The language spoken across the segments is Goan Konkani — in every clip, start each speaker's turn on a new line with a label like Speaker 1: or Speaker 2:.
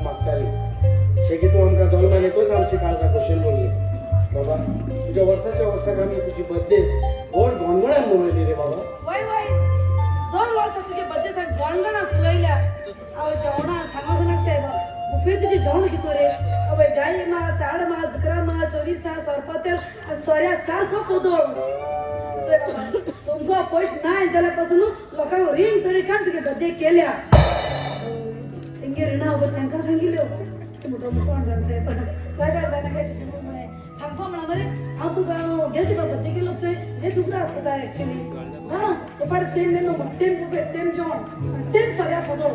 Speaker 1: साथ मागताली. शेकी तूं आमकां जल्मान येतच आमची काळजां खोशेन भरली. बाबा, तुज्या वर्साच्या वर्साक आमी तुजी बड्डे व्हड गोंदळान मनयली रे बाबा.
Speaker 2: वय वय, 2 वर्सां तुजे बड्डे गोंदळान फुलयल्या. हांव जेवणा सांगूंक नाका सायबा, बुफे तुजें जेवण कितो रे. आवय, गाय मा, चाड मा, दुकरा मा, चोरीसा, सोरपातेल आनी सोऱ्या सारको फोदोळ. चोय बाबा, तुमकां पयशे नाय जाल्यार पासून लोकांक रीण तरी काड तुगे बड्डे केल्या. तेंगे रिणां उबर तांकां सांगिल्ल्यो. मोटो कोण जाण साहेब, काय काय जायना काय म्हळें सामको म्हणा मरे. हांव तुका गेले ते बड्डे केलो चोय, ते तुका आसता एक्चुअली. हा, पाट same menu, same buffet, same जेवण, सेम सोऱ्या फोदोळ.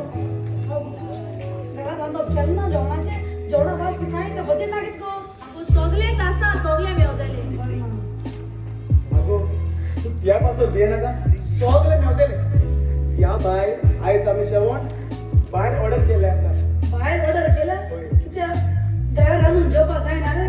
Speaker 2: घरात रांदप केलें ना जेवणाचें, जेवणा वास बी कांय ना. बड्डे ना कित गो?
Speaker 3: आगो, सगळेच आसा, सगळे मेवतले.
Speaker 4: आगो, तूं त्या पासून भिये नाका, सगळें मेवतलें. ह्या भायर आयज आमी जेवण भायर ऑर्डर केल्लें आसा.
Speaker 2: भायर ऑर्डर केलं?
Speaker 4: हय.
Speaker 2: कित्याक घरा रांदून जेवपाक जायना रे?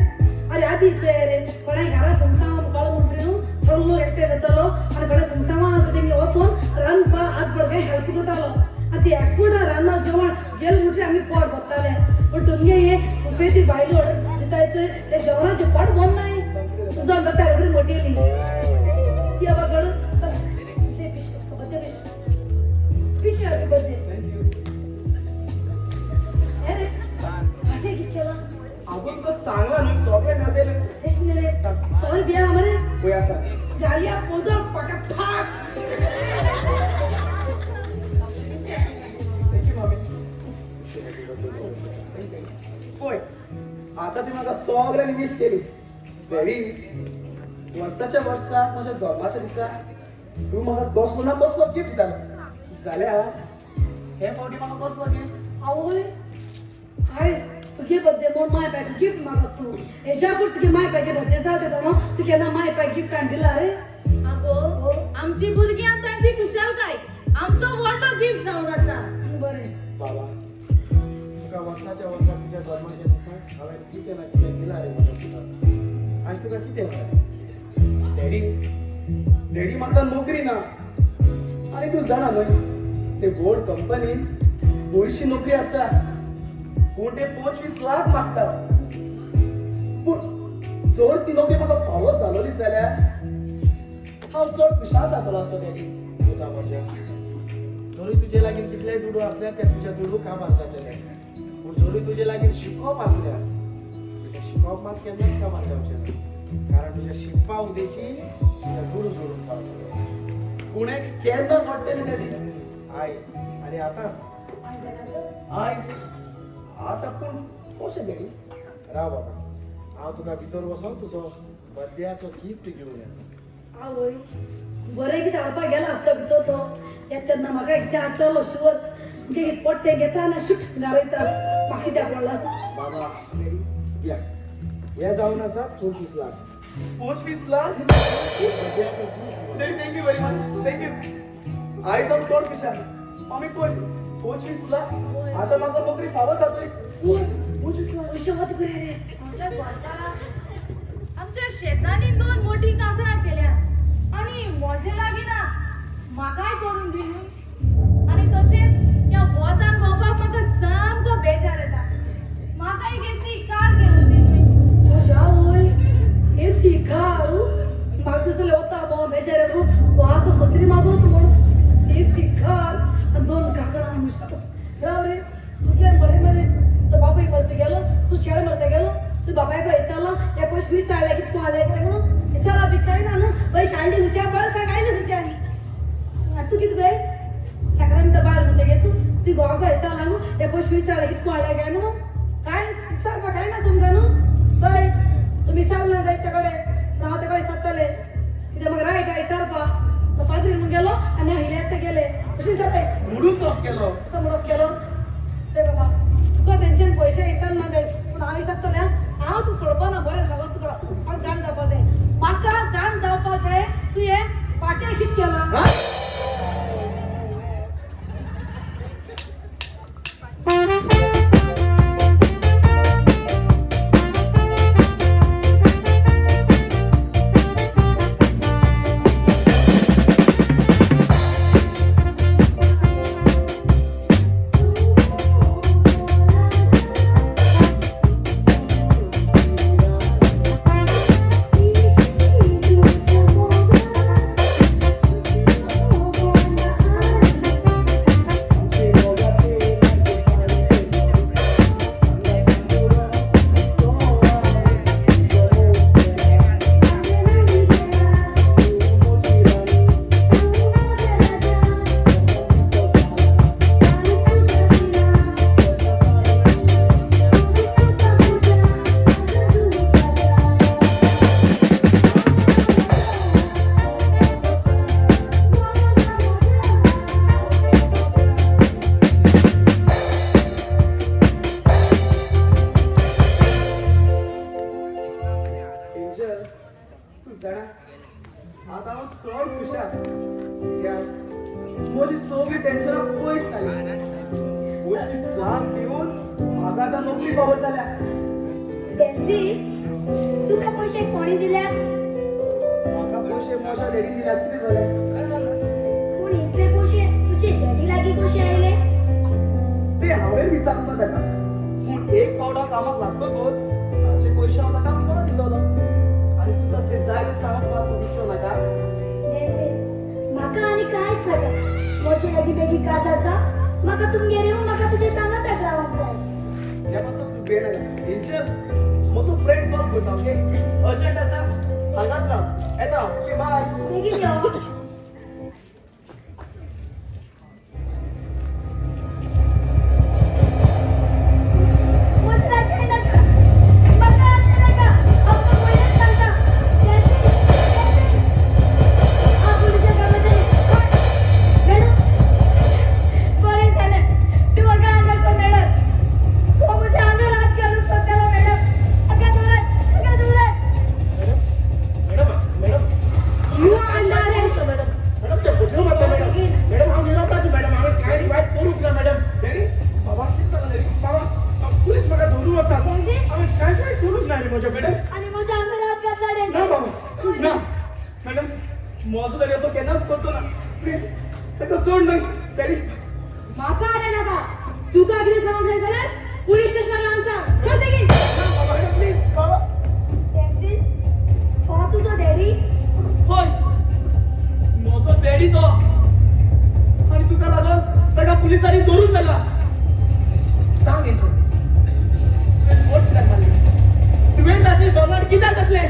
Speaker 2: अरे, आदी चोय रे, कोणाय घरा फुंगसांव कळो म्हणटरी न्हू, सगळो लोक एकठांय जातालो आनी कोणा फुंगसांवां आसा तेंगे वचून रांदपा हात बडकाय हेल्प करतालो. आनी ती एकवटा रांदपाक जेवण जेल म्हणटरी आमी पोट भरताले. पूण तुमगे हे बुफे ती भायली ऑर्डर दिताय चोय, ते जेवणाचें पोट बंद नाय सुद्दां जाता. एवढी मोटेली ती आबा सोडून wish, birthday wish, wish, happy birthday.
Speaker 4: Thank you.
Speaker 2: अरे, फाटी कित केला?
Speaker 4: आगो, तुका सांगलां न्हू, सगळें मेवतलें.
Speaker 2: तेश न्ही रे, सॉरी बिया मरे.
Speaker 4: पळय आसा.
Speaker 2: गालिया पोदळ पाका फाक.
Speaker 4: Thank you मामी. पळय, आतां ती म्हाका सगळ्यांनी वीश केली. डॅडी, वर्साच्या वर्सा म्हज्या जल्माच्या दिसा तूं म्हाका कसलो ना कसलो गिफ्ट दितालो, जाल्यार हे फावटी म्हाका कसलो गिफ्ट?
Speaker 2: आवय, आयज तुगे बड्डे म्हूण माय पायक गिफ्ट मागत तूं. हेज्या फुडें तुगे माय पायगे बड्डे जाता तेन्ना तूं केन्ना माय पाय गिफ्ट हाडून दिला रे?
Speaker 3: आगो, आमची भुरगीं आनी तांची खुशालकाय आमचो व्हडलो गिफ्ट जावन आसा.
Speaker 2: बरें.
Speaker 1: बाबा, तुका वर्साच्या वर्सा तुज्या जल्माच्या दिसा हांवें कितें ना कितें दिलां रे म्हज्या पुताक. आयज तुका कितें जाय?
Speaker 4: डॅडी, डॅडी, म्हाका नोकरी ना आनी तूं जाणा न्हय, ते व्हड कंपनीन पयशी नोकरी आसा, पूण ते 25 लाख मागता. पूण जर ती नोकरी म्हाका फावो जालोली जाल्यार हांव चड खुशाल जातलो आसलो डॅडी.
Speaker 1: पुता म्हज्या, जरूय तुजे लागीं कितलेय दुडू आसल्यार ते तुजे दुडू काबार जातले, पूण जरूय तुजे लागीं शिकोवप आसल्यार तुजें शिकोवप मात केन्नाच काबार जावचें ना, कारण तुज्या शिकपा उद्देशी तुज्या दुडू जोडून पावतलो.
Speaker 4: पूण हें केन्ना घडटलें डॅडी?
Speaker 1: आयज आनी आतांच.
Speaker 4: आयज आतां? पूण कशें डॅडी?
Speaker 1: राव बाबा, हांव तुका भितर वचोन तुजो बड्ड्याचो गिफ्ट घेवन येता.
Speaker 2: आवय, बरें कितें हाडपाक गेला आसतो भितर तो. येता तेन्ना म्हाका कितें हाडटलो शुवर. कितें पोट्टें घेता आनी शूट घालयता. म्हाका कित्याक पडला?
Speaker 1: बाबा, या, हे जावन आसा 25 lakh.
Speaker 4: 25 lakh?
Speaker 1: बड्ड्याचो gift.
Speaker 4: Daddy, thank you very much, thank you. आयज हांव चड खुशाल. मामी, पळय, 25 लाख. आतां म्हाका नोकरी फावो जातली. 25 लाख.
Speaker 2: पयशे वत करे रे.
Speaker 3: आमच्या घरकारा आमच्या शेजानी दोन मोठी कांकणां केल्या आनी म्हजे लागीं ना, म्हाकाय करून दी न्हू. आनी तशेंच ह्या वोतान भोंवपाक म्हाका सामको बेजार येता, म्हाका एक एसी कार घेवन दी न्हू.
Speaker 2: म्हज्या आवय, एसी कार. म्हाका दिसलें वता भोंव बेजार येता गोवाक सत्री मागोत म्हूण. एसी कार आनी दोन कांकणां. मुशाल राव रे, तुगे बरें मरे. तो बापूय मरता गेलो, तूं चेडो मरता गेलो. तूं बापायक विचारलो, हे पयशे खंय हाडले, कितको हाडले काय म्हणून? विचारला बी काय ना न्हू. पयशे हाडले खंयच्या, बरें सांग, आयले खंयच्यान? आनी तूं कितें गय साकरान बायल म्हणटा गे तूं? तूं घोवाक विचारला न्हू, हे पयशे खंय हाडले, कितको हाडले काय म्हणून? काय विचारपा काय ना तुमकां न्हू? चल, तुमी विचारलं ना जायत त्या कडेन, पण हांव तेका विचारतलें. कित्याक म्हाका रायट आहा विचारपा. तो पाद्री म्हूण गेलो आनी हांव हिले गेले अशें जालें.
Speaker 4: मुडूच ऑफ केलो.
Speaker 2: असो म्हणप केलो ते. बाबा, तुका तेंच्यान पयशे विचारना जायत, पूण हांव विचारतलें. हांव तूं सोडपा ना. बरें सांगत तुका, हांव जाण जावपा जाय, म्हाका जाण जावपा जाय, तुवें पाट्या कित केलां?
Speaker 4: हा? म्हजी सगळीं टेन्शनां पयस जाली. 25 लाख दिवन म्हाका आतां नोकरी फावो जाल्या.
Speaker 5: डेन्झी, तुका पयशे कोणी दिल्यात?
Speaker 4: म्हाका पयशे म्हज्या डॅडीन दिल्यात. कितें जालें?
Speaker 5: पूण इतले पयशे तुजे डॅडी लागीं कशे आयले?
Speaker 4: ते हांवें विचारूंक ना ताका. पूण एक फावट हांव कामाक लागतकच ताचे पयशे हांव ताका परत दितलो. आनी तुका ते जाय ते सांगप तूं विसरूं नाका.
Speaker 5: डेन्झी, म्हाका आनी कांयच नाका. म्हजे लागीं बेगीन काजार जा. म्हाका तुमगेर येवन म्हाका तुजे सांगाताक रावंक जाय.
Speaker 4: ह्या पासून तूं बेळ नाका. एंजल, म्हजो फ्रेंड परत करता. ओके, अर्जंट आसा, हांगाच राव. येता. ओके, बाय.
Speaker 5: बेगीन यो. म्हजें लागीं नाका. म्हाका आतां नाका. हांव तुका पयलेंच सांगता. डेन्झी, डेन्झी. हांव पुलिशा कामाचें. मॅडम, बरें जालें तूं म्हाका हांगासर मेळत. हो म्हज्या आंगार हात घालूंक सोदतालो. मॅडम, हाका दवरात, हाका दवरात.
Speaker 1: Madam, madam.
Speaker 3: You are under arrest.
Speaker 1: Madam, madam, ते फुटलो मारता मॅडम. मॅडम, हांव निरपराधी मॅडम. हांवें कांयच वायट करूंक ना मॅडम. डॅडी, बाबा, कितें जालें डॅडी? बाबा, पुलीस म्हाका धरून वतात.
Speaker 5: डेन्झी?
Speaker 1: हांवें कांयच वायट करूंक ना रे म्हज्या मॅडम.
Speaker 5: आनी म्हज्या आंगार हात घातला
Speaker 4: ना.
Speaker 5: डेन्झी.
Speaker 4: बाबा, ना. मॅडम, म्हजो डॅडी असो केन्नाच करचो ना. प्लीज ताका सोड न्हय डॅडी.
Speaker 3: म्हाका अरे नाका. तुका कितें सांगूंक जाय जाल्यार पुलीस स्टेशनार येवन सांग. चल बेगीन.
Speaker 1: ना बाबा, मॅडम, प्लीज बाबा.
Speaker 5: डेन्झी, हो तुजो डॅडी?
Speaker 4: हय, म्हजो डॅडी तो. आनी तुका लागून ताका पुलिसांनी धरून व्हेला. सांग एंजल, तुवें बोट कित्याक मारली? तुवें ताचेर बोगलाट कित्याक घातलें?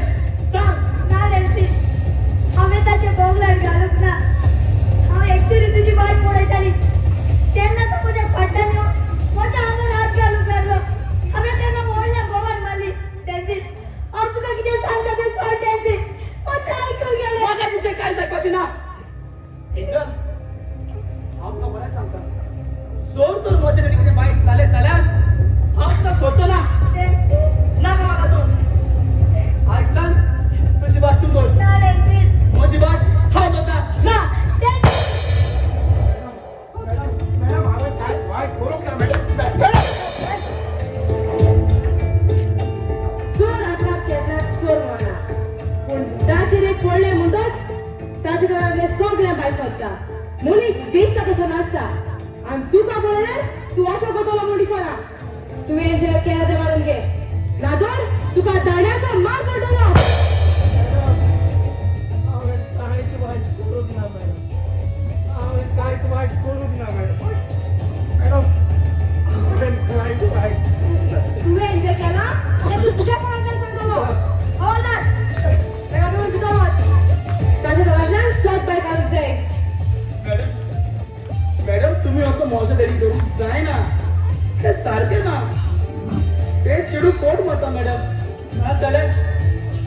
Speaker 4: सांग.
Speaker 5: ना डेन्झी, हांवें ताचें बोगलाट घालूंक ना. हांव एक्सुरी तुजी वाट पळयताली तेन्ना तो म्हज्या फाटल्यान येवन म्हज्या आंगार हात घालूंक लागलो. हांवें तेन्ना व्हडल्या बोवाळ मारली. डेन्झी, हांव तुका कितें सांगता तें सोड. डेन्झी, म्हजें आयकूंक गेलें.
Speaker 4: म्हाका तुजें कांय जायपाचें ना. एंजल, हांव तुका बरें सांगता, जोर तर म्हजें डॅडी कितें वायट जालें जाल्यार हांव तुका सोडचो ना.
Speaker 5: डेन्झी.
Speaker 4: नाका म्हाका तूं. आयसान तुजी वाट तूं धर.
Speaker 5: ना डेन्झी.
Speaker 4: म्हजी वाट हांव धरता. ना.
Speaker 5: डेन्झी.
Speaker 1: मॅडम, मॅडम, हांवें कांयच वायट करूंक ना मॅडम. मॅडम.
Speaker 3: चोर आपणाक केन्नाच चोर म्हणना, पूण ताचेर एक पडलें म्हणटच ताचे घरांतलें सगळें भायर सोदता. मनीस दिसता तसो नासता. आनी तुका पळयल्यार तूं असो करतलो म्हूण दिसना. तुवें जें केलां तें मारून घे, ना तर तुका दांड्याचो मार पडटलो.
Speaker 1: मॅडम, हांवें कांयच वायट करूंक ना मॅडम. हांवें कांयच वायट करूंक ना मॅडम. मॅडम, हांवें कांयच वायट करूंक ना.
Speaker 3: तुवें जें केलां तें तूं तुज्या कोणाक सांगतलो? हवालदार, ताका घेवन भितर वच. ताच्या दोळ्यांतल्यान सत भायर काडूंक जाय.
Speaker 4: मॅडम, मॅडम, तुम्ही असं म्हज्या डॅडी करूंक जायना. ते सारकें ना. ते चेडूं फोट मारता मॅडम. ना जाल्यार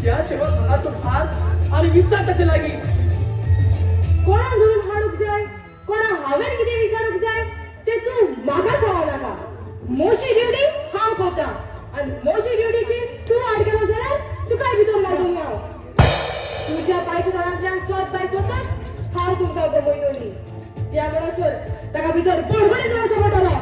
Speaker 4: ह्या चेडवाक हांगासर हाड आनी विचार ताचे लागीं.
Speaker 3: कोणाक धरून हाडूंक जाय, कोणाक हांवें कितें विचारूंक जाय तें तूं म्हाका सांगो नाका. म्हजी ड्युटी हांव करता आनी म्हजी ड्युटीची तूं आड केलो जाल्यार तुकाय भितर घालतली हांव. तुज्या पायच्या दारांतल्यान सत भायर वचत हांव तुमकां गमयतली. त्या म्हणसर ताका भितर बडबडीत वचचो पडटलो.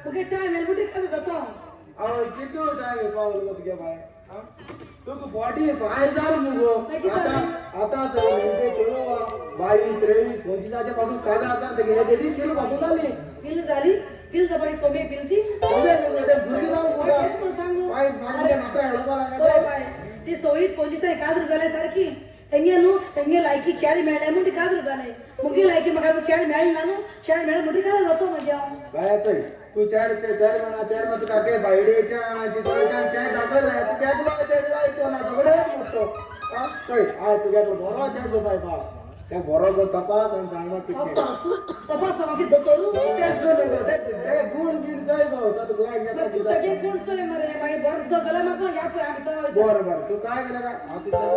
Speaker 2: मुगे टायम येल मुटी काजर जातो.
Speaker 1: अहो किती टायम पावलो तुगे बाय तुका 45 जाल मुगो. आता आता म्हणजे चलो 22 23 25 पासून काजार जाता तेगे तेदी बिल पासून जाली.
Speaker 2: बिल झाली बिल जबारी कमी बिल ती.
Speaker 1: भुरगीं जावं
Speaker 2: कशें म्हूण सांगू.
Speaker 1: बाय मागीर नात्रा हेळोवपा
Speaker 2: चोय बाय ती 26 25 काजर जाले सारकी तेंगे न्हू तेंगे लायकी चेड मेळ्ळे म्हूण ती काजर जाले. मुगे लायकी म्हाका चेड मेळना न्हू चेड मेळ्ळे म्हणटी काजर जातो मागीर हांव.
Speaker 1: बाय चोय तू चेड चेड म्हणा चेड मा तुका के बायडेच्या चिचोळ्याच्या चेड दाखयलाय तू केकलो चेड लायक ना सगळे मोठो. चोय I तुगे बरो चेड जो बाय बा ते बरो गो तपास आनी सांग म्हाका कितें
Speaker 2: तपास मागीर दोतोरू
Speaker 1: टेस्ट कर न्हू गो ते गुण बीण जाय गो तो तुका लायक जाता.
Speaker 2: तूं तेगे गुण चोय मरे मागीर बरो दिसत जाल्यार म्हाका ह्या पळय आमी तो.
Speaker 1: बरं बरं तू काय केलं काय हांव तितलें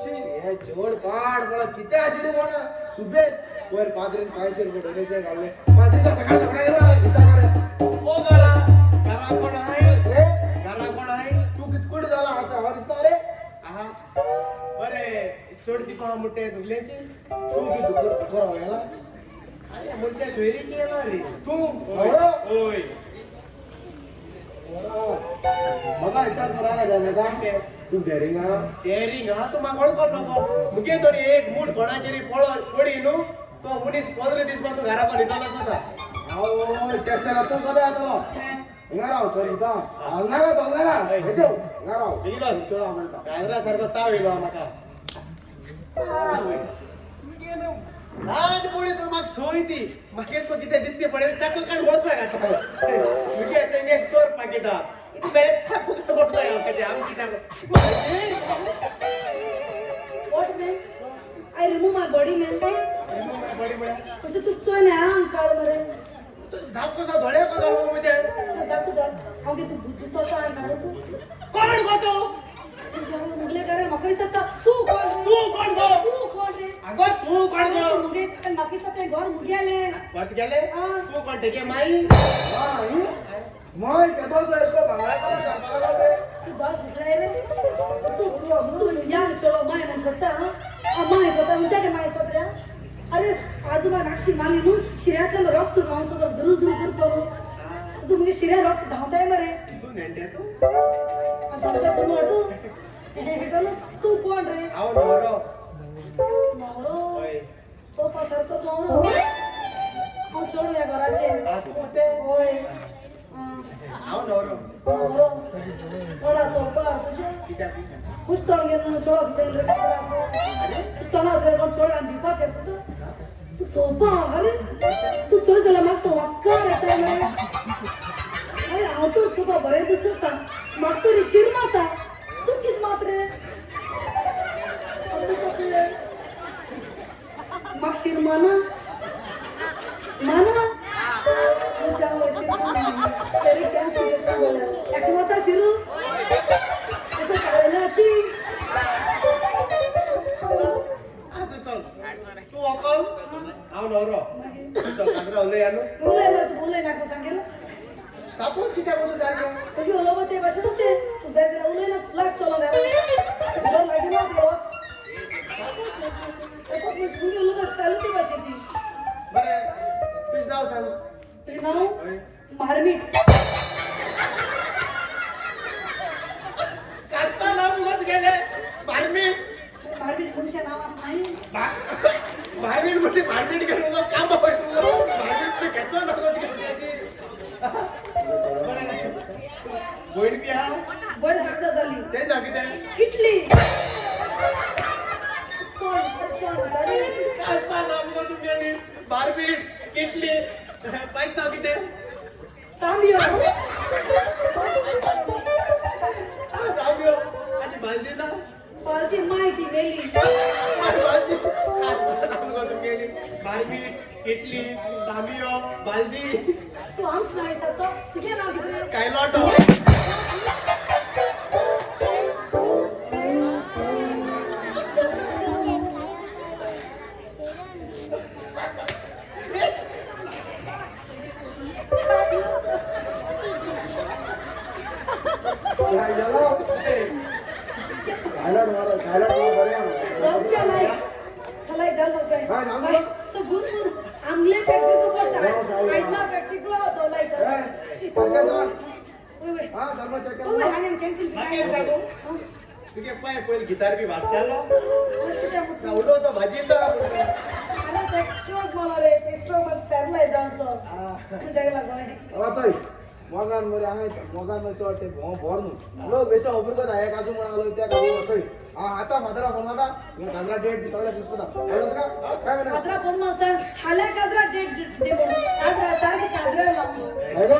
Speaker 1: शी हे चेड पाड पडा कितें आशिल्लें कोण सुबेज वयर पाद्रीन 500 रुपये डोनेशन घाल्लें पाद्रीला सकाळी सकाळी गेला विचार करे.
Speaker 6: ओ घरा घरा कोण आहे
Speaker 1: रे
Speaker 6: घरा कोण आहे.
Speaker 1: तू कितकुट झाला आता हांव दिसता रे.
Speaker 6: आहा बरे चोड ती कोणा मुट्टे दुगल्याची
Speaker 1: तू बी दुकर दुकर हांव
Speaker 6: अरे मुंच्या सोयरी केला रे
Speaker 1: तू नवरो
Speaker 6: होय.
Speaker 1: म्हाका विचार करायला जाय का तू डेरिंग आहा.
Speaker 6: डेरिंग हा तू म्हाका वळखोन नको मुगे तरी एक मूठ कोणाचेरी पडी न्हू तो मनीस 15 दीस पासून घरा न्हिदोन आसता.
Speaker 1: हांव तेच जाल्यार तूं कसो येतलो हिंगा राव चल वता हालना चलना हेचो हिंगा राव
Speaker 6: येयलो.
Speaker 1: चल हांव म्हणटा
Speaker 6: गाजरा सारको ताव येयलो म्हाका. ल्हानपणी सावन म्हाका संवय ती म्हाका एश कोन्न कितें दिसती पळय चाकू काड वर्सां घातता मुगे चेंगे चोर पाकिटां चाकू काड वर्सां घालपाचें आमी कित्याक.
Speaker 2: What man? I remove my body man.
Speaker 6: बडी म्हळ्यार
Speaker 2: म्हणजे तूं चोय न्ही आंग काळ मरे.
Speaker 6: तूं जाप कसो धोडे कसो गो म्हजे.
Speaker 2: दाखव धड हांव कितें तूं भूत दिसता आंग काळ तूं.
Speaker 6: कोण गो तूं.
Speaker 2: मुगले करे म्हाका दिसता तूं कोण रे.
Speaker 6: तूं कोण गो.
Speaker 2: तूं कोण रे.
Speaker 6: आगो तूं कोण गो.
Speaker 2: तूं मुगे म्हाका दिसता तें घर मुगेलें.
Speaker 6: परत गेले तूं कोण तेगे माई.
Speaker 1: मय केदोसो एसको भांगरा कलर घालपाक लागलो रे.
Speaker 2: तूं घर फुटलाय रे. तूं तूं यान चलो माय म्हूण सोडटा हां माय सोडटा खंयच्या गे माय सोडटा. अरे आजूबा नाक्षी मारली न्हू शिऱ्यांतल्यान रक्त व्हांवता तर दुरू दुरू दुरू करून तूं मुगे शिऱ्या रक्त धांवताय मरे.
Speaker 6: तूं नेणटे तूं.
Speaker 2: धांवता तूं तूं तूं कोण रे.
Speaker 6: हांव न्हवरो.
Speaker 2: न्हवरो
Speaker 6: हय.
Speaker 2: चोवपा सारको न्हवरो. हांव चेडूं ह्या घराचें.
Speaker 6: तूं
Speaker 2: हय.
Speaker 6: हांव न्हवरो.
Speaker 2: न्हवरो थोडा चोवपा तुजें
Speaker 6: कित्याक
Speaker 2: खुश तोंड घेवन चेडो आसता रे तोंडा आसता कोण चेडो आनी दिवपा शकता तूं तूं चोवपा. अरे तूं चोय जाल्यार मातसो वाक्कार येता मरे. अरे हांव तर चोवपा बरें दिसता म्हाका तरी शीर मारता तूं कितें मात रे असो कसलें म्हाका शीर माना माना तरी कॅन्सल एका माता शिरू काळाची.
Speaker 6: आसूं चल तूं वोकल हांव न्हवरो. चल काजरा उलया न्हू.
Speaker 2: उलय ना तूं उलय नाका सांगेल.
Speaker 1: तापून कित्याक उलो सारकें.
Speaker 2: तुगे उलोवप ते भाशेन तें तूं जाय जाल्यार उलय ना लाग चलो घरा घर लागीं ना ते वच मुगे उलोवप चालू ते भाशेन ती.
Speaker 6: बरें तुजें नांव सांग.
Speaker 2: तुजें नांव मारमीट.
Speaker 6: कास्ता नांव मुगो तुगेलें मारमीट.
Speaker 2: मारमीट मनशा नांव आसा न्ही.
Speaker 6: मारमीट म्हणजे मारमीट घेवन काम पळय मारमीट केसो नांव तुगेलें. भयण बी आहा.
Speaker 2: बरें कागदां जाली.
Speaker 6: तें नांव कितें.
Speaker 2: किटली. चल चल रे.
Speaker 6: कास्ता नांव मुगो तुमगेली मारपीट किटली बायच नांव कितें.
Speaker 2: तांबयो.
Speaker 6: तांबयो आनी बालदी ना.
Speaker 2: बालदी माय ती मेली.
Speaker 6: बालदी कास्ता नांव मुगो तुमगेली मारपीट किटली तांबयो बालदी.
Speaker 2: तूं आमच नांव विचारता तो तुगें नांव कितें.
Speaker 6: कायलोटो.
Speaker 1: काय झालं कायलाट मारो कायलाट मारो बरें
Speaker 2: धमक्या लायक सलाय जाल
Speaker 1: हा, जाम ना.
Speaker 2: तो गुण गुण आमले फॅक्टरी तो पडटा
Speaker 1: हो, साहेब.
Speaker 2: आयदना फॅक्टरी तो लायक.
Speaker 1: हा धर्मा चेक
Speaker 2: तू
Speaker 1: केला.
Speaker 2: हांवें कॅन्सल
Speaker 6: म्हाका एक सांगू? तुगे पांय पयलीं गितार बी वाजतालो
Speaker 2: कशें तें?
Speaker 6: उलोवचो भाजी
Speaker 2: आनी ते स्ट्रोक मारलो रे, ते स्ट्रोक पॅरलायज जावन तो तेका लागून.
Speaker 1: वाचय मोगान मरे हांगा मोगान मरे चड ते भोंव भोर न्हू लोक बेश्टो खबर करता हे काजू म्हण आलो त्या काजू वाचय. हा आतां फादरा फोन मारता, काजरा डेट बी सगळें फिक्स करता. कळ्ळें तुका? काय म्हणा?
Speaker 2: काजरा फोन मारता हाल्या, काजरा डेट दे म्हणून, काजरा सारखे काजरा लागून.
Speaker 1: हॅलो,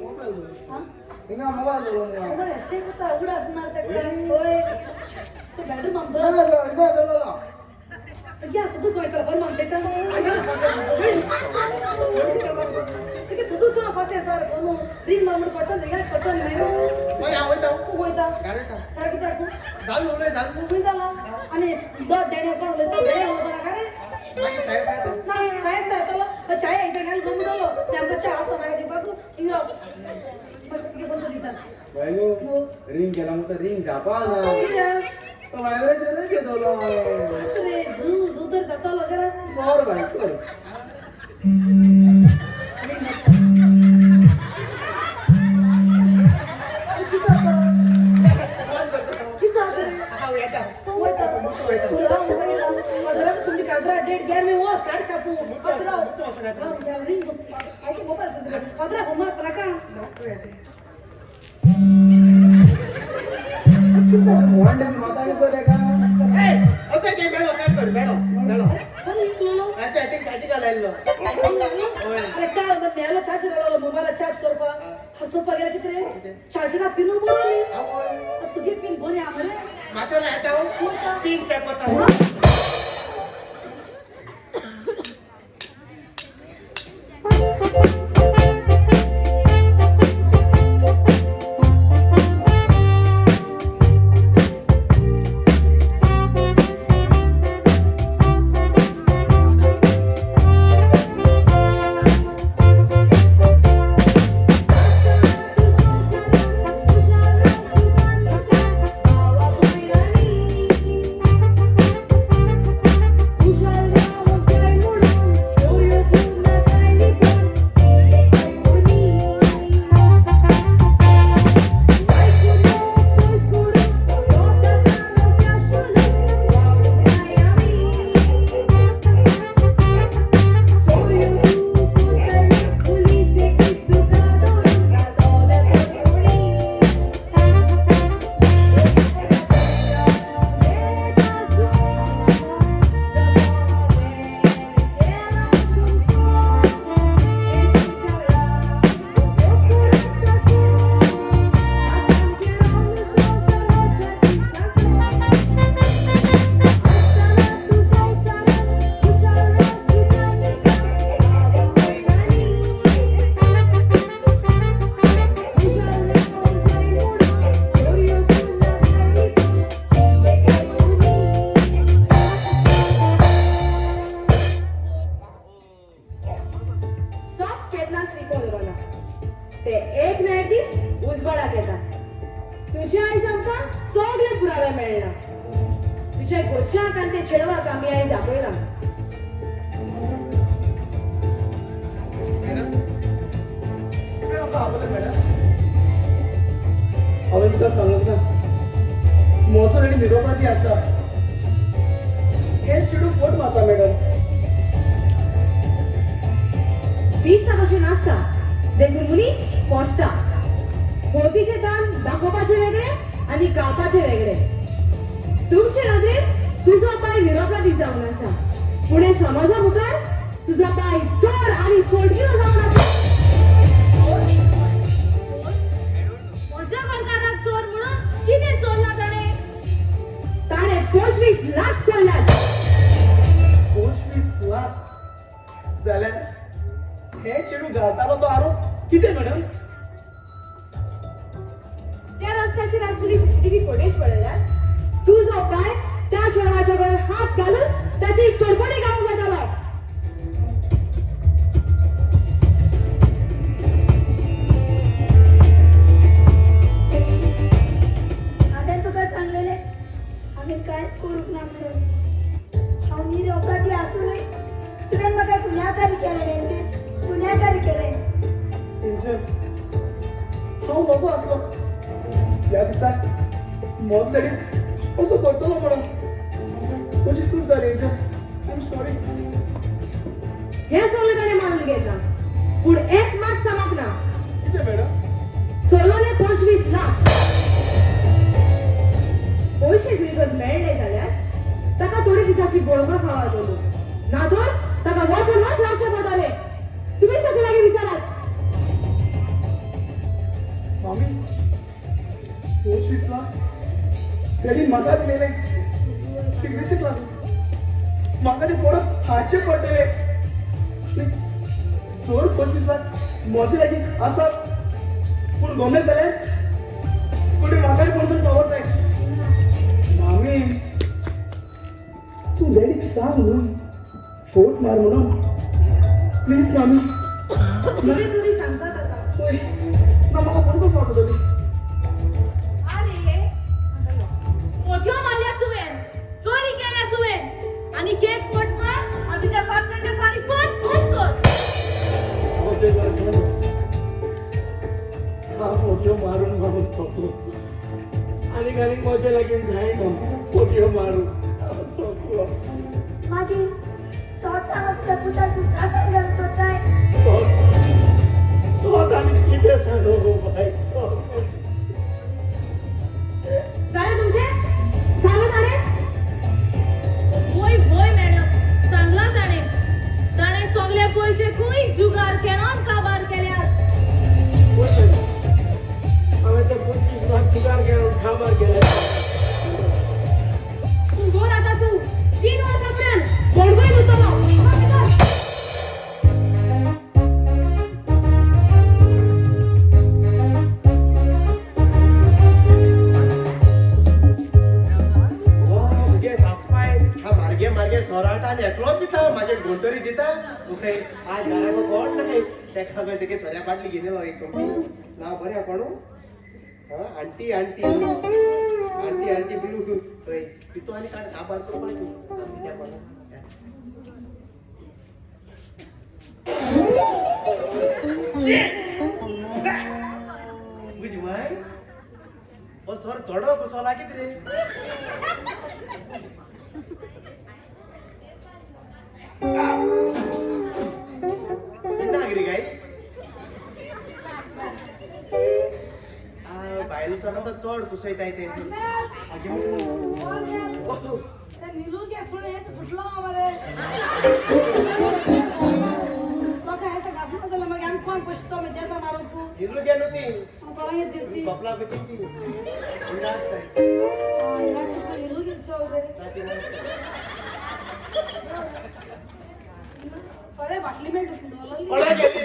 Speaker 1: मोबायल हिंगा, मोबायल धरून.
Speaker 2: बरं अशें कोता उगडा आसणार ताका. होय, तो बेडरूम आमचो.
Speaker 1: हिंगा गेलो.
Speaker 2: या सुदू कोयता फोन मारता तुगे सुदू तुला फासे सर फोन रिंग मारून कटन रिंगा कटन नाही.
Speaker 6: बरें, हांव वयता.
Speaker 2: तूं वयता?
Speaker 6: घरा.
Speaker 2: सारकें ताकू.
Speaker 6: घाल उलय, घाल.
Speaker 2: खंय जाला आनी दोद देणे कोण उलयता, देणे उलोवपा नाका रे.
Speaker 6: मागीर सायब सायब.
Speaker 2: ना सायब सायतलो चाय एकदां घाल गोमटलो आमकां च्या आसो नाका दिवपाक. हिंगा तुगे फोन दिता.
Speaker 1: बायलो, रिंग केला मग तर रिंग जापा ना.
Speaker 2: कित्याक?
Speaker 1: तो व्हायब्रेशनच येतलो.
Speaker 2: असं रे, झू झू तर जातलो घरा.
Speaker 1: बरं बाय कर.
Speaker 2: कितें जाता? कितें जाता रे?
Speaker 6: हांव येता.
Speaker 2: वयता? तुमची काजरा डेट घ्या, मी वच काड शापू असं राव. रिंग मोबाईल फादरा फोन मार नाका.
Speaker 1: मोहन माता कितें बरें का?
Speaker 6: अच्छा, ते मेळो काय कर, मेळो मेळो.
Speaker 2: फोन विकलो.
Speaker 6: अच्छा, थिंग काजी घालायल्लो.
Speaker 2: अरे काल मग न्यायला चार्जर आलो, मोबायला चार्ज करपाक हांव चोवपाक गेल्यार कितें रे, चार्जरा पिनू मरे. तुगे पिन बरी आहा मरे.
Speaker 6: मातसो येता हांव, पिन चॅक करता.
Speaker 3: सॉफ्ट केन्नाच लिपोवन उरना, ते एक ना एक दीस उजवाडाक येता. तुजे आयज आमकां सगळे पुरावे मेळ्ळा. तुज्या घरच्यांक आनी ते चेडवाक आमी आयज आपयला.
Speaker 4: मॅडम, तुवें म्हाका आपयलें मॅडम? हांवें तुका सांगूंक ना, म्हजो आनी निरोपाती आसा. हें चेडूं फट मारता मॅडम.
Speaker 3: दिसता तशें नासता, देखून मनीस फसता. हळदीचें दान दाखोवपाचें वेगळें आनी गावपाचें वेगळें. तुमचे नदरेन तुजो पाय निरोपराधी जावन आसा, पूण हे समाजा मुखार तुजो पाय चोर आनी फोडगिरो जावन आसा.
Speaker 5: म्हज्या घरकाराक चोर म्हणून? कितें चोरलां ताणें?
Speaker 3: ताणें 25 लाख चोरल्यात.
Speaker 4: 25 लाख जाल्यार हें चेडूं घालतालो तो आरोप कितें मॅडम?
Speaker 3: त्या रस्त्याचेर आसलेली सीसीटीव्ही फुटेज पळयल्यार तुजो पाय त्या चेडवाच्या गळ्यार हात घालून ताची सरपणी घालूंक वतालो.
Speaker 5: हांवें तुका सांगलेलें, आमी कांयच करूंक ना म्हणून. हांव निरपराधी आसुनूय तुवें म्हाका गुन्यांवकारी केलें, डॅन्सील, गुन्यांवकारी केलें.
Speaker 4: एंजल. हांव नगो आसलो ह्या दिसा म्हजो डॅडी असो करतलो म्हणून. म्हजी चूक जाली एंजल, I am sorry.
Speaker 7: हें सगळें ताणें मानून घेतलां, पूण एक मात सांगप ना.
Speaker 4: कितें मॅडम?
Speaker 7: चलोवले 25 लाख पयशे जरी मेळ्ळे जाल्यार ताका थोडे दिसांची बळबळ खावा जातलो, ना तर ताका वर्सान वर्स रावचें पडटलें. तुमीच ताचे लागीं विचारात.
Speaker 4: मामी, 25 लाख डॅडीन म्हाका दिलेले सिर्विसीक लागून म्हाका ते परत हाडचे पडटले. जर 25 लाख म्हजे लागीं आसा पूण गोमे जाल्यार पूण म्हाकाय कोण तरी फावो जाय. मामी, तूं डॅडीक सांग न्हू फोट मार म्हणून, प्लीज मामी.
Speaker 3: तुमी तुमी सांगता ताका.
Speaker 4: पळय ना, म्हाका कोण कोण फावट जाली.
Speaker 3: अरे मोठ्यो मारल्या तुवें, चोरी केल्या तुवें, आनी केक फट मार हांव तुज्या पात्राच्या फारीक पण तूंच कर.
Speaker 1: म्हजे बरोबर हांव फोटयो मारून मारून थकलो आनीक आनीक म्हजे लागीं जायना फोटयो मारून हांव थकलो.
Speaker 5: मागीर सत सांग, तुज्या पुताक तूं त्रासान घालूंक सोदताय?
Speaker 1: सोद सोद आनी कितें सांगू गो बाय, सोद.
Speaker 7: जालें तुमचें? सांगलें ताणें?
Speaker 3: वय वय मॅडम, सांगलां ताणें. ताणें सगळे पयशे खंय जुगार खेळोन काबार केल्यात.
Speaker 1: पळय मॅडम, हांवें ते 25 लाख जुगार खेळून काबार केले.
Speaker 7: तूं गोर आतां तूं 3 वर्सां उपरांत बोडगोय उरतलो.
Speaker 6: मुगे सासपाय हा मार्गे मार्गे सोराटा आनी एकलो पिता, मागीर घोंटोरी दिता. ओके, आज घराको कोण नाही तेका खबर तेगे सोऱ्या बाटली घेवन एक सोंपी ना बरें कोणू. हा aunty aunty aunty aunty blue हय पितो आनी काड काबार करपाक तूं कित्याक कोणू. तुजी माय हो सोर चडो कसो लागीत रे. नागरी काय बायल सोरा तर चड कुसयताय ते.
Speaker 2: निलू गे सुणे हेच सुटलो मरे लोकां हेच घासून गेलो. मागीर आमी कोण पोशतो मागीर देसा मारूंक?
Speaker 6: निलू गेलो ती.
Speaker 2: कोणाक येत ती?
Speaker 6: कपला ती ती हिंगा आसताय.
Speaker 2: निलू गेल चल रे.
Speaker 6: ती
Speaker 2: सगळे बाटली मेळटा दवरली.
Speaker 6: कोणा गेली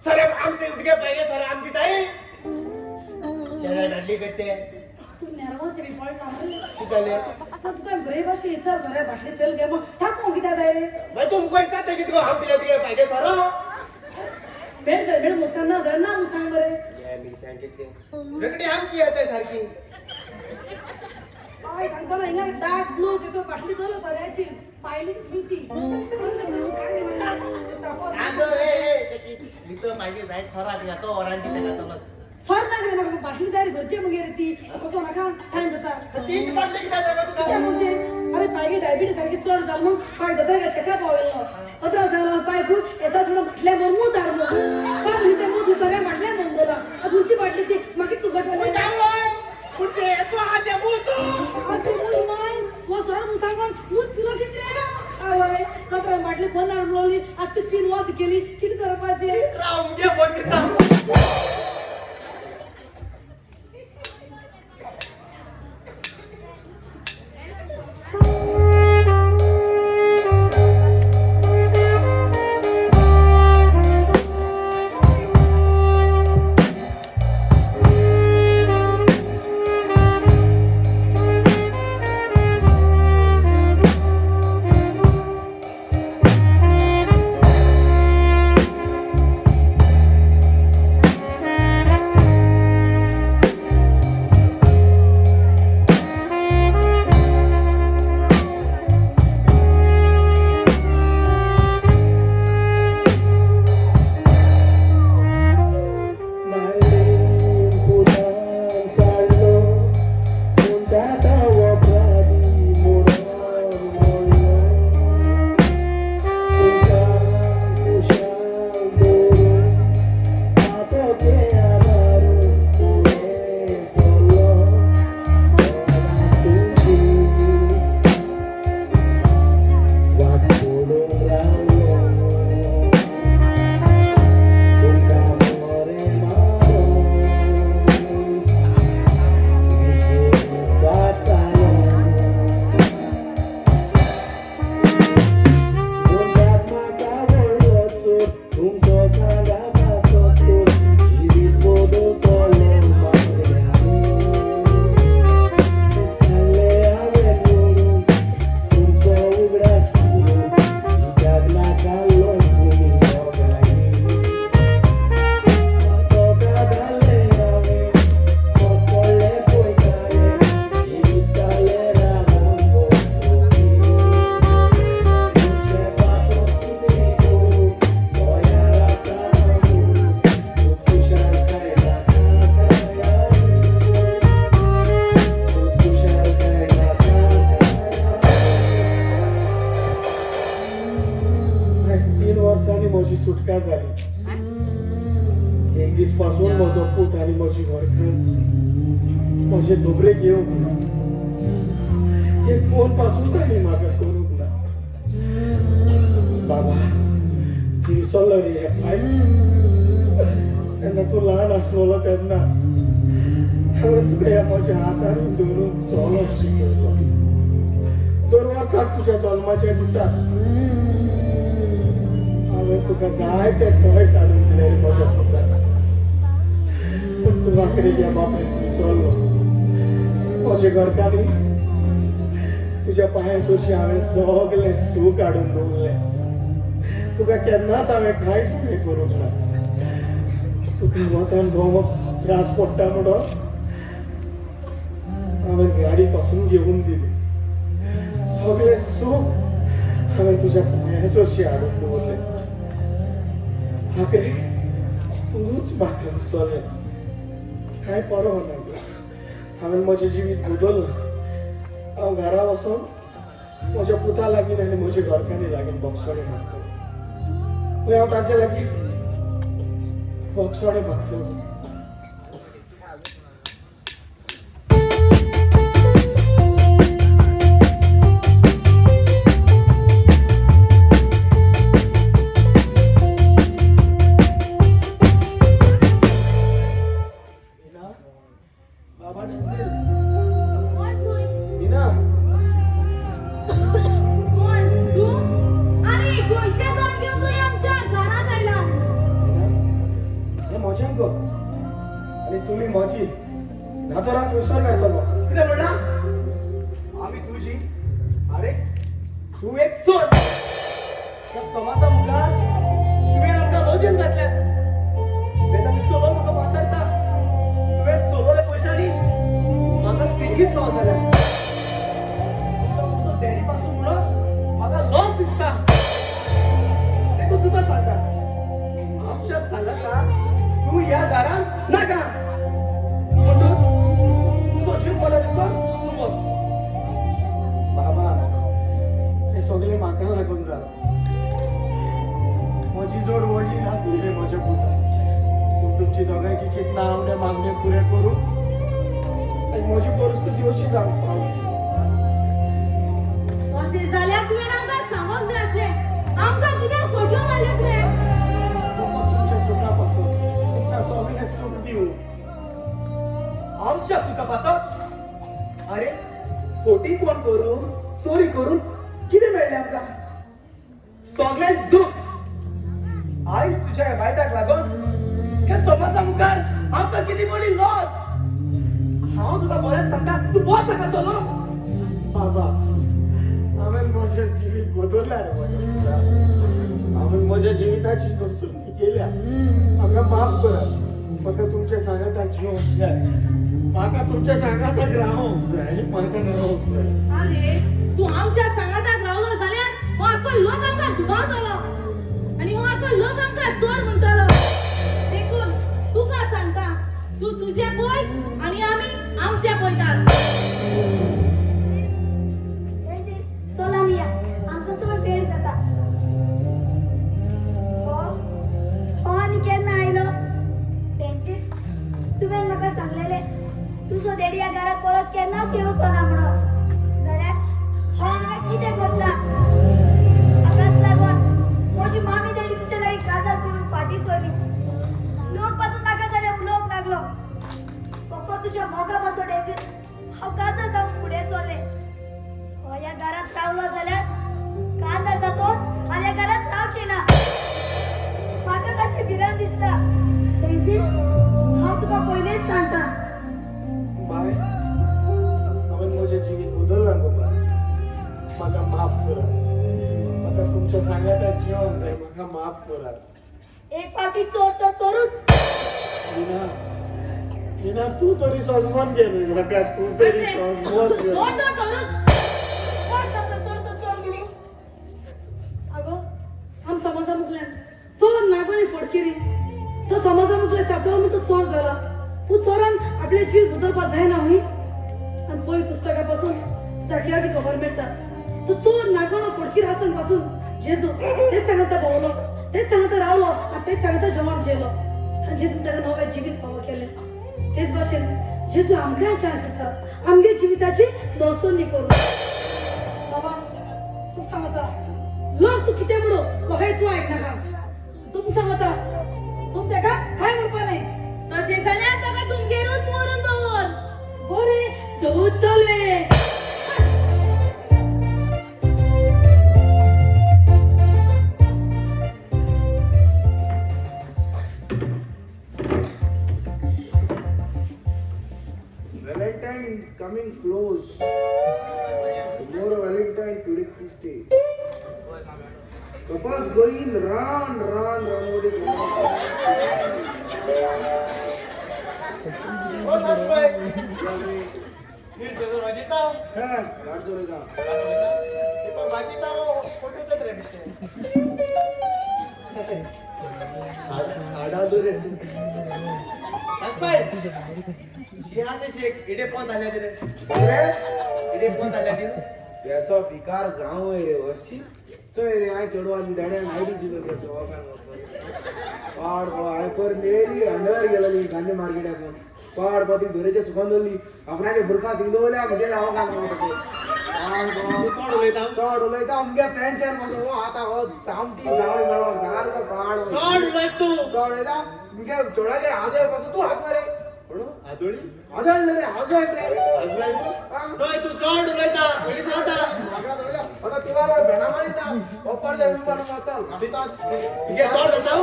Speaker 6: सर आमचे तुगे पहिले सर आमची ताई केन्ना घातली करते.
Speaker 2: तूं नेरवाचे बी पडला मरे.
Speaker 6: कितें?
Speaker 2: तुका बरे भाशे येता सगळे बाटली चल गे मग थापूंक कित्याक जाय रे?
Speaker 6: मागीर तुमकां विचारता कितें गो हांव पिल्या तुगे पाहिजे सर.
Speaker 2: मेळ तर मेळ मुसांग ना जाल्यार ना मुसांग बरे.
Speaker 6: रेकडी आमची येता सारकी.
Speaker 2: हय सांगता ना, हिंगा डार्क ब्लू तेचो बाटली दवरलो सोऱ्याची पायली ती.
Speaker 6: भितर मागीर जायत सराक तो ओरांटी तेका चलस.
Speaker 2: सर ना रे, म्हाका बाटली जाय रे घरचे मगेर ती कसो नाका टायम जाता.
Speaker 6: तीच बाटली कित्याक जाय तुका?
Speaker 2: कित्याक म्हणजे अरे पायगे डायबिटीज सारकी चड जाल मग पाय दोतोराक चेकअप पावयल्लो. अतरा सांगला पाय खूब येता सोडून बाटल्या म्हण मूत हाडलो पाय म्हणजे मूत सगळ्या बाटल्या म्हण दवरला. खंयची बाटली ती मागीर तूं गट हो सर मुसांगोन मूत पिलो कितें आवय दोतोरान बाटली बंद हाडलोली. आतां ती पिन वत केली कितें करपाचें?
Speaker 6: राव मुगे बंद दिता.
Speaker 1: पूण म्हजो पूत आनी म्हजी घरकान्न म्हजे खबरेक येवंक ना. एक फोन पासून तांणी म्हाका करूंक ना. बाबा, विसरलो रे हे पाय. तेन्ना तूं ल्हान आसलेलो तेन्ना हांवें तुका ह्या म्हज्या हातार धरून चलोंक शिकयलो. दर वर्साक तुज्या जल्माच्या दिसा हांवें तुका जायते टॉयस हाडून दिले रे म्हज्या पुताक. पूण तूं म्हाका रे ह्या बापायक विसरलो. म्हजे घरकान्नी, तुज्या पांया सोशी हांवें सगळें सूख हाडून दवरलें. तुका केन्नाच हांवें कांयच उणें करूंक ना. तुका वतान भोंवक त्रास पडटा म्हणून हांवें गाडी पासून घेवन दिली. सगळें सूख हांवें तुज्या पांया सोशी हाडून दवरलें. आखरे तूंच म्हाका विसरलें. कांय परवा ना गो. हांवें म्हजें जिवीत बदल्लां. हांव घरा वचोन म्हज्या पुता लागीं आनी म्हज्या घरकान्नी लागीं बोगसोणे मागतलो. पळय, हांव तांचे लागीं बोगसोणे मागतलो. मीना, बाबा डेन्झिल.
Speaker 3: कोण तूं?
Speaker 1: मीना.
Speaker 3: कोण तूं आनी खंयचें तोंड घेवन तूं आमच्या घरांत आयला?
Speaker 1: मीना, हें म्हजें गो आनी तुमी म्हजी. ना तर हांव विसर मेळटलो.
Speaker 4: कितें म्हणला? आमी तुजी? अरे, तूं एक चोर. त्या समाजा मुखार तुवें आमकां लजेन घातल्या. वेदांत चलो म्हाका वाचारता, तुवें चोरलेल्या पयशांनी म्हाका सिंगीस फावो जाल्या. तुजो डॅडी पासून म्हणून म्हाका लॉस दिसता. देखून तुका सांगता, आमच्या सांगाता तूं ह्या दारान नाका. म्हणटूच तुजो जीव बरो दिसो, तूं वच.
Speaker 1: बाबा, हें सगळें म्हाका लागून जालां. म्हजी जोड व्हडली नासली रे म्हज्या पुता. पूण तुमची दोगांयची चिंतना आवडे मागणे पुरें करूं आनी म्हजी परिस्थिती अशी जावंक पावली.
Speaker 3: अशें जाल्यार तुवें आमकां सांगोंक जाय आसलें. आमकां कित्याक फटयो मारल्यो तुवें?
Speaker 1: फकत तुमच्या सुखा पासून, तुमकां सगळें सूख दिवं.
Speaker 4: आमच्या सुखा पासत? अरे, फोटी कोण करून, चोरी करून कितें मेळ्ळें आमकां? सगळें दुःख. आयज तुज्या ह्या वायटाक लागून ह्या समाजा मुखार आमकां कितें व्हडली लॉस. हांव तुका बरेंच सांगता, तूं वच हांगा चलो.
Speaker 1: बाबा, हांवें म्हजें जिवीत बदललां रे म्हज्या पुता. हांवें म्हज्या जिविताची नुकसानी केल्या. म्हाका माफ करात. म्हाका तुमच्या सांगाताक जिवंक जाय. म्हाका तुमच्या सांगाताक रावंक जाय. म्हाका रावंक जाय.
Speaker 3: आरे, तूं आमच्या सांगाताक रावलो जाल्यार हो आख्खो लोक आमकां दुबावतलो आनी हो आख्खो लोक आमकां चोर म्हणटलो. देखून तुका सांगता, तूं तुजें पळय आनी आमी आमचें पळयतात.
Speaker 5: चल आमी या, आमकां चड वेळ जाता. हो हो आनी केन्ना आयलो? तेंचे तुवें म्हाका सांगलेलें, तुजो डॅडी ह्या घरात परत केन्नाच येवचो ना म्हणून. जाल्यार हो हांगा कितें करता? हाकाच लागून म्हजी मामी डॅडी तुज्या लागीं काजार करून फाटीं सरली. लोक पासून नाका जाल्यार उलोवंक लागलो. फकत तुज्या मोगा पासून डेझी हांव काजार जावंक फुडें सरलें. हो ह्या घरात रावलो जाल्यार काजार जातोच आनी ह्या घरात रावचें ना. म्हाका ताची भिरांत दिसता. तेंची हांव तुका पयलींच सांगता.
Speaker 1: बाय, हांवें म्हजें जिवीत बदललां गो बाय. म्हाका माफ करात. म्हाका तुमच्या सांगाताक जिवंक जाय. म्हाका माफ करात.
Speaker 5: एक फावटी चोर तो चोरूच.
Speaker 1: मीना, मीना, तूं तरी सजमोन घे न्हय म्हाका. तूं तरी सजमोन घे.
Speaker 3: चोर तो चोरूच.
Speaker 2: कोण सांगता चोर तो चोर म्हणून? अगो, आम समाजा मुखल्यान चोर नागोणी फडकिरी. तो समाजा मुखल्यान सापडलो म्हूण तो चोर जाला. पूण चोरान आपलें जिवीत बदलपाक जायना न्हय? आनी पळय, पुस्तका पासून जाग्यार खबर मेळटा, तो चोर नागोणो फडकीर आसून पासून जेजू तेच सांगता भोंवलो, तेच सांगता रावलो आनी तेच सांगता जेवण जेलो. आनी जेजून ताका नवें जिवीत फावो केलें. तेच भाशेन जेजू आमकांय चान्स दिता आमगे जिविताची नवसोनी करूं. बाबा तूं सांगता लोक तूं कितें म्हणू लोकांक तूं आयकनाका. तुम सांगता तूं ताका काय म्हणपा न्हय.
Speaker 3: तशें जाल्यार ताका तुमगेरूच व्हरून दवर.
Speaker 2: बरें दवरतले.
Speaker 8: Valentine coming close. Tomorrow Valentine, today Tuesday. Couples going in run, run, run. What is
Speaker 1: ओ सासबाय मिरचो भाजीता.
Speaker 8: हा, गाडचो रे दा.
Speaker 1: भाजीता फोटो रे
Speaker 6: आडा रे सासबाय शिहा ते शेक इडे पोंत आल्या रे.
Speaker 8: अरे
Speaker 6: इडे पोंत आल्या ती.
Speaker 8: येसो भिकार जावं रे अशी चोय रे हांवें चेडवान देड्यान आयडी दिलो रे चोवाकान पाड पळो हांवें पर नेरी अंडरवेर गेलोली गांधी मार्केटासून पाड पळो ती दोरेचे सुकोन दवरली आपणाचे बुरखा थिंग दवरल्या म्हजे हांव
Speaker 6: चड उलयता.
Speaker 8: चड उलयता अमक्या पॅन्ट पासून हो आतां हो सामकी जावय मेळपाक सारको पाड.
Speaker 6: चड उलयत तूं.
Speaker 8: चड उलयता मुगे चोडाचे आजय पासून तूं हात मारे.
Speaker 6: म्हणून आदोळी
Speaker 8: आजय रे आजय रे.
Speaker 6: आजवाय चोय तूं चड उलयता पयलीं सांगता.
Speaker 8: मागणा चडयता आतां तुका भेणां मारिता ओपर जाय विमान मारता रस्ता.
Speaker 6: तुगे चड आसा.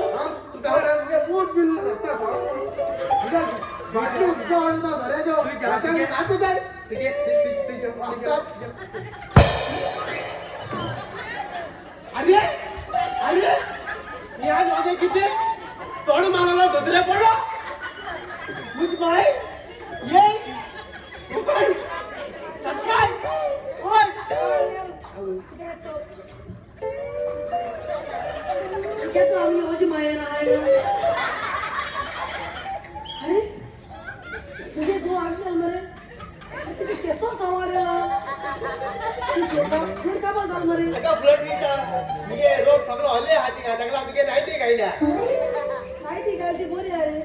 Speaker 8: तूं काय मुगे मूत बिल रस्ता सारको तुगे बाटली उदक हाडटा सऱ्याच्यो नाचत जाय
Speaker 6: तुगे
Speaker 8: रस्त्यात.
Speaker 6: अरे अरे ह्या वागे कितें चड मारलो धोतरे पडो मुज माय ये उपाय सासबाय ओय.
Speaker 2: क्या तू आमगे ओजी मायेन आयला. अरे तुझे गो आणलं मरे तुझे केसो सावारेला फूड का जाल मरे.
Speaker 6: ताका ब्लड दिता मुगे रोग सगळो हल्ले हाती ताका तुगे नायटी गायल्या.
Speaker 2: नायटी घालती बरी अरे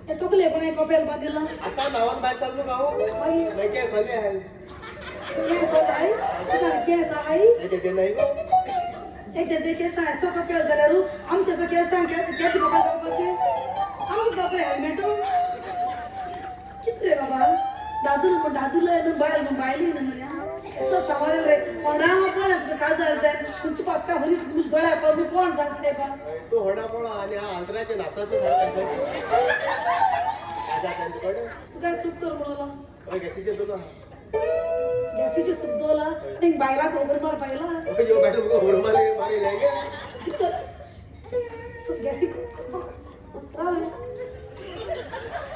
Speaker 2: ते तकले पण कपेल बांदिला.
Speaker 6: आता नावान भायर चाललो हांव.
Speaker 2: मागीर
Speaker 6: मागीर केस हल्ले आहाय.
Speaker 2: केस हाय तुका केस हाय.
Speaker 6: ते नाही गो.
Speaker 2: एकदा ते केस सो कपेल जाल्यार आमच्या सो केसां केन्ना कपेल जावपाचे आमकां कपडे हेल्मेट कितले बाबा दादूल म्हण दादूल बायल म्हण बायली न्हय सो सवारेल रे कोणा कोण तुका काजार जाय तुमची पातका होली तुमची गळ्या पळोवन कोण जाण तेका.
Speaker 6: तूं होडा पळो आनी हांव आंतराचे नाचत.
Speaker 2: तुका सूप कर म्हणलो.
Speaker 6: हय गॅसीचेर दवरलो.
Speaker 2: गॅसीचे सूप दवरला आनी बायलाक होबर मार बायला.
Speaker 6: यो गाडी तुका होड मारी मारी गे.
Speaker 2: कितें सूप गॅसी राव रे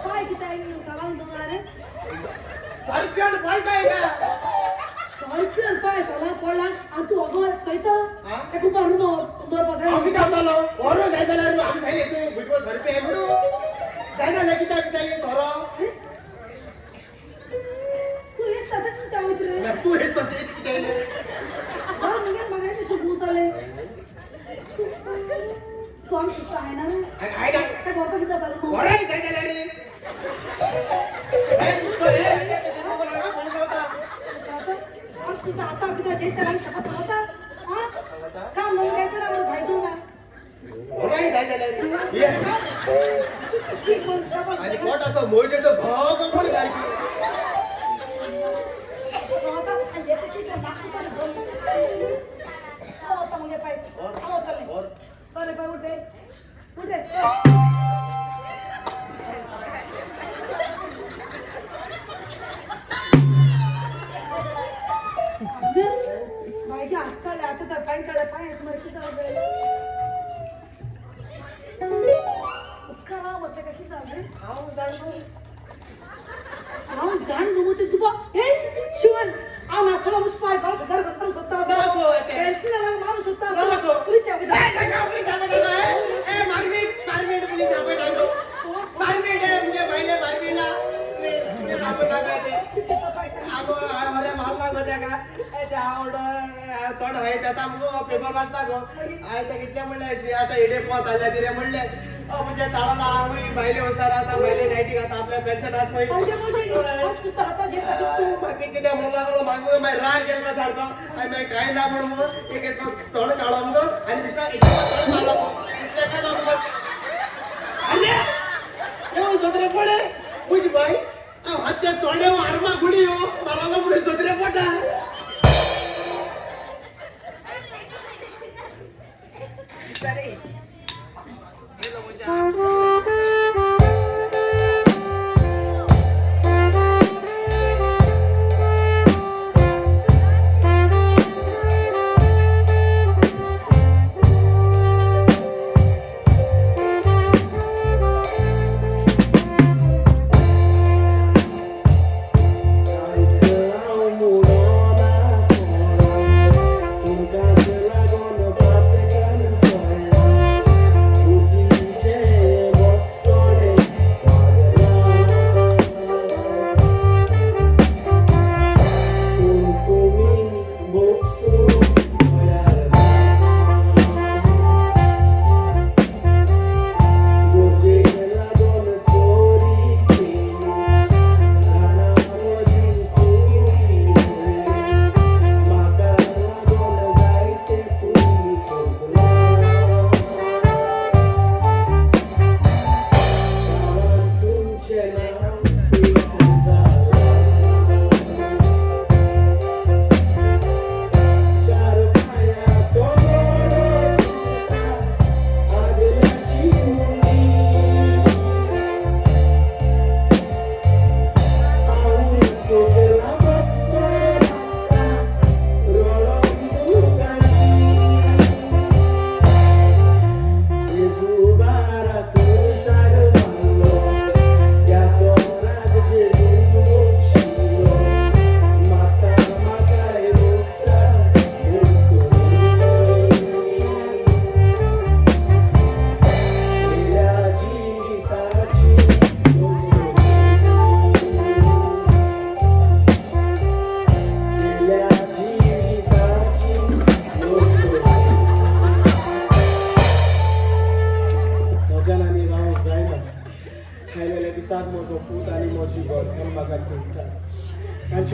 Speaker 2: पाय कितें सवाल दोन रे.
Speaker 6: सारक्यान पळटाय का.
Speaker 2: सारक्यान पाय सलां पडला आनी तूं अगो चोयता एक उबा रुमा दवरपा
Speaker 6: हांव
Speaker 2: जाय.
Speaker 6: कितें जातालो बरो जाय जाल्यार आमी सांगलें तूं भुजबळ सरपे म्हणून जायना जाल्यार कित्याक पिता सोरो.
Speaker 2: तूं हेच तशें कित्याक वयता रे.
Speaker 6: तूं हेच तर तेच कितें येयलें.
Speaker 2: बरं मुगे म्हाका कितें शिकवताले तूं आमी शिकता आहे ना.
Speaker 6: आयना
Speaker 2: ते भरपा कितें जाता रुमा.
Speaker 6: बरो जाय जाल्यार रे.
Speaker 2: तुझा आता पिता जे तर आमी शपथ सांगता हा काम जालें काय तर आम्हाला भायर ना. ठीक बंद.
Speaker 6: आनी पोट असो मोजेचो धोको पड सारकी.
Speaker 2: उठे उठे. बायगे हात काडले आता तर पाय काडले पाय मरे कितें जालें उसका नाव म्हटलं का कितें जालें.
Speaker 6: हांव जाण गो.
Speaker 2: हांव जाण गो ते तुका हे शिवर हांव नासलो पाय घर घर मारू सोदता. पेन्सिल मारू सोदता. पुलीस
Speaker 6: मारवीट मारवीट पुलीस आपयता गो. मारवीट मुगे भायले मारवीला पुलीस आपयता गो. आगो मरे मारला गो तेका ते आवड चड हाय आतां मुगो पेपर वाचता गो. हांवें तेका कितलें म्हणलें शी आतां इडे पोत आल्या कितें म्हणलें. म्हणजे ताळाला आवळी बायले वसार आता बायले नायटी खाता आपल्या पेन्शन आत
Speaker 2: सांगते कोण आज तुझा हाता जे तू
Speaker 6: मागीर कितें म्हणूंक लागलो मागीर मागीर राग गेलो सारको आनी मागीर कांय ना म्हण मुगो एक येसो चड काडलो मुगो आनी दुसरो एक चड मारलो इतलें काय ना मुगो आले यो जोत्रे पडे म्हजी बाय हांव हात्या चोडे आर्मा गुडी हो मारलो म्हणून जोत्रे पडटा.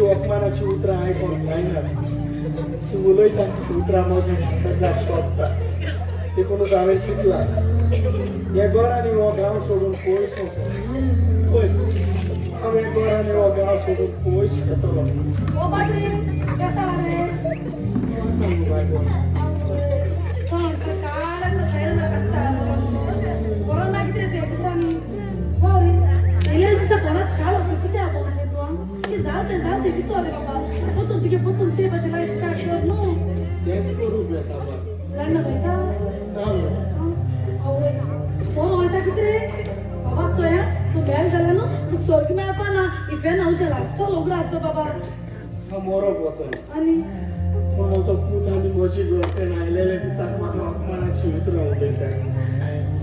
Speaker 1: अपमानाची उतरां आयकोंक जायना. तूं उलयता ती उतरां म्हज्या काळजाक तोपता. देखूनच हांवें चिंतलां हें घर आनी हो गांव सोडून पयस वचप. पळय हांव हें घर आनी हो गांव सोडून पयस वतलो. सांगू बायको
Speaker 2: जालते विसर बाबा पोतून तुगे पोतून ते भाशेन लायफ स्टार्ट कर न्हू.
Speaker 1: तेंच करूंक येता बाय.
Speaker 2: लंडन वयता आवय फोन वयता कितें बाबा चोया तूं मेल जाल्यार न्हू तूं स्वर्ग मेळपा ना इफेन हांव आसतो लोगडो आसतो बाबा.
Speaker 1: हांव मोरोक वचोन
Speaker 2: आनी
Speaker 1: पूण म्हजो पूत आनी म्हजी गर्लफ्रेंड आयलेले दिसाक म्हाका अपमानाची उतरां उलयता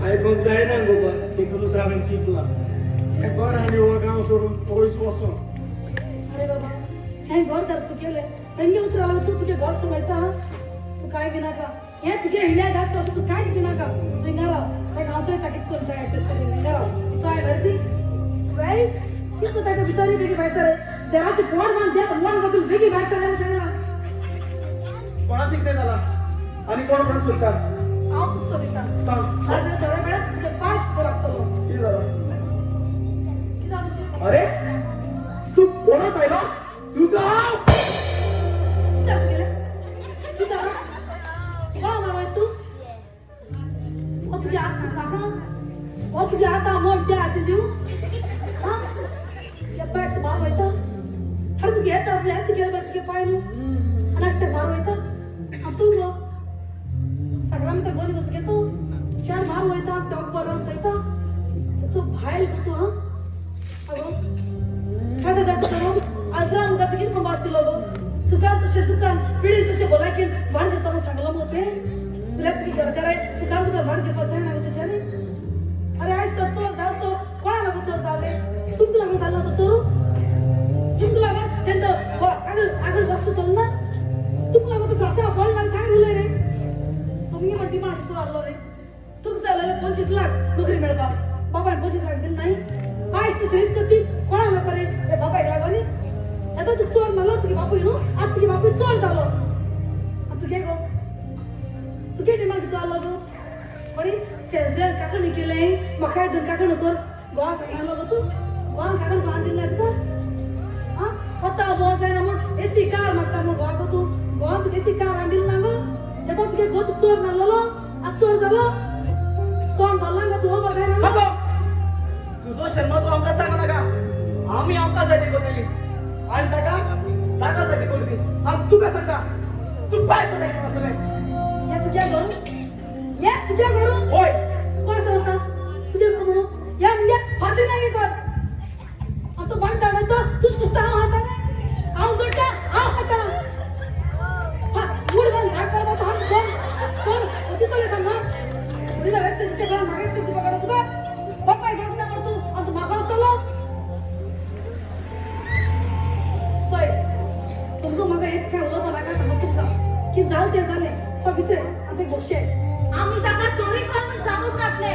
Speaker 1: आयकूंक जायना गो बा. देखूनच हांवें चिंतलां हें घर आनी हो गांव सोडून पयस वचोन.
Speaker 2: अरे बाबा हें घर तर तुगेलें तेंगे उतरां लागून तूं तुगे घर सोडयता. तूं कांय भिनाका हें तुगे हिल्या जात पासून तूं कांयच भिनाका. तूं हिंगा राव ताका हांव थंय ताकीत करून हिंगा राव तूं हांवें बरें ती बाय कितें ताका भितर बेगीन भायर सर देराचे बोड मान देर मोड जातलें बेगीन भायर सर म्हणून सांगला.
Speaker 4: कोणाशी कितें जालां आनी कोण कोण सोदता?
Speaker 2: हांव तुका सोदता.
Speaker 4: सांग.
Speaker 2: आज थोड्या वेळान तुगे पांच खबर लागतलो.
Speaker 4: कितें जालां?
Speaker 2: कितें जालां?
Speaker 4: अरे तूं कोणाक आयलो? तुका
Speaker 2: कितें गेलें? कितें जालां? कोणा मारवाय तूं? हो तुगे आज तूं नाका? हो तुगे आतां मोड त्या हातीन दिवं? आं तुगे पांयाक तूं मार वयता? अरे तुगे येता आसलें येता गेलें बरें तुगे पांय न्हू आनी आतां मार वयता? आनी तूं गो सगळ्यांक गोरी गो तुगे तूं चार मार वयता तेवक बरो चोयता तसो भायल गो तूं. हां आगो काय जाता तुका आग्रा मुखार तुगे कोण बास दिलो गो सुखान तशें दुकान पिडीन तशें भलायकेन वाड घेता म्हूण सांगलो मगो तें तुला तुगे घरकाराय सुखान तुका वाड घेवपाक जायना गो तुज्यानी. अरे आयज तो चोर जाल तो कोणा लागून चोर जाले? तुमकां लागून जालो तो चोरू? तुमकां लागून तेंचो आगळ आगळ वस्तू चल ना तुमकां लागून तुका आसा कोण लागून सांग उलय रे तुमगे म्हण डिमांड तूं आहलो रे. तुका जाय जाल्यार 25 लाख नोकरी मेळपाक. तूं सिरीज करती कोणा लोकां रे हे बापायक लागो न्ही आतां तूं चोर मारलो तुगे बापूय न्हू आतां तुगे बापूय चोर जालो. आतां तुगे गो तुगे टायमार कितें जालो गो कोणी सेंजऱ्यान काकण केलें म्हाकाय दोन काकण कर गोवा सांगलो गो तूं गोवान काकण गोवान दिलें ना तुका. आं आतां बॉस जायना म्हूण एसी कार मागता मगो गोवा गो तूं गोवान तुका एसी कार हाडून दिली ना गो तेका तुगे गो तूं चोर मारलेलो आतां चोर जालो तोंड धरलां गो तूं उलोवपा जायना
Speaker 4: बाबा तुजो शर्मा तूं आमकां सांगू नाका. आमी आमकां जाय ती करतली आनी ताका ताका जाय ती करतली. आनी तुका सांगता तूं भायर सर हांगासरलें.
Speaker 2: या तुज्या घरून या तुज्या घरून
Speaker 4: होय
Speaker 2: कोण समजता तुज्या घर म्हणून या म्हणजे फाती नाही कर. आनी तूं बांगता म्हणटा तुज कुसता हांव हाताने हांव जोडटा हांव खाता गुड बांद धाक करपा हांव कोण कोण दितले सांग फुडल्या रस्ते तिच्या घरान मागेच तुका कडो तुका बापाय घडूंक ना म्हणून तूं आनी तूं म्हाका वळखतलो. पळय तुमकां म्हाका एक काय उलोवपा नाका सांगू तुमकां की जालें तें जालें तो भितर आनी ते गोशे
Speaker 3: आमी ताका चोरी कर म्हूण सांगूंक नासले.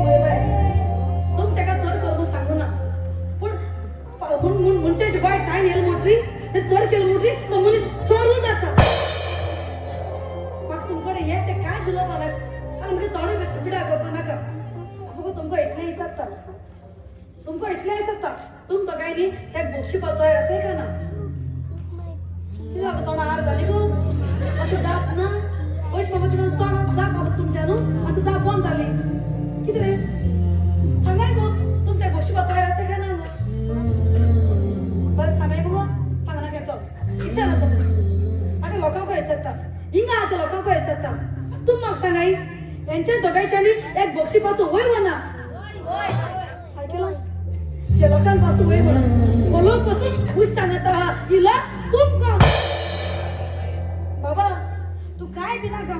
Speaker 2: वय बाय तुम ताका चड कर म्हूण सांगू ना पूण म्हूण मनशाचे बाय टायम येयलो म्हणटरी ते चड केलो म्हणटरी तो मनीस चोरू जाता. म्हाका तुमकडे हे ते कांयच उलोवपा नाका आनी म्हगे तोंडूय बेश्टें पिड्ड्यार करपा नाका. फकत तुमकां इतलें विचारता तुमकां इतलें विचारता तुम दोगांयनी त्या बक्षिपा तयार आसाय काय ना? कितें जाता तोंडा आर जाली गो आतां जाप ना पयश बाबा तुका तोंडाक जाप आसा तुमच्या न्हू आतां जाप बंद जाली कितें रे सांगाय गो तुम त्या बक्षिपा तयार आसा काय ना गो? बरें सांगाय मगो सांगना चल विचारना तुमकां आतां लोकांक विचारता हिंगा आतां लोकांक विचारता तूं म्हाका सांगाय यांच्या दोगांयच्यांनी एक बक्षिपाचो वय वना ऐकलं या लोकांपासून वय म्हणून बोलून पासून उस सांगता हा इला तुमकां. बाबा तूं काय बी नाका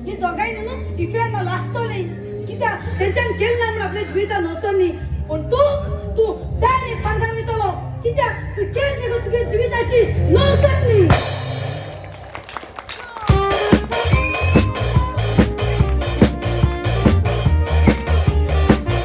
Speaker 2: ही दोगांय न्हू इफेर्ना लासतली कित्याक तेंच्यान केलें ना म्हूण आपल्या जिवितान वचोन न्ही पूण तूं तूं डायरेक्ट सांगता वयतलो कित्याक तूं केलें न्ही गो तुगे जिविताची नवसत न्ही.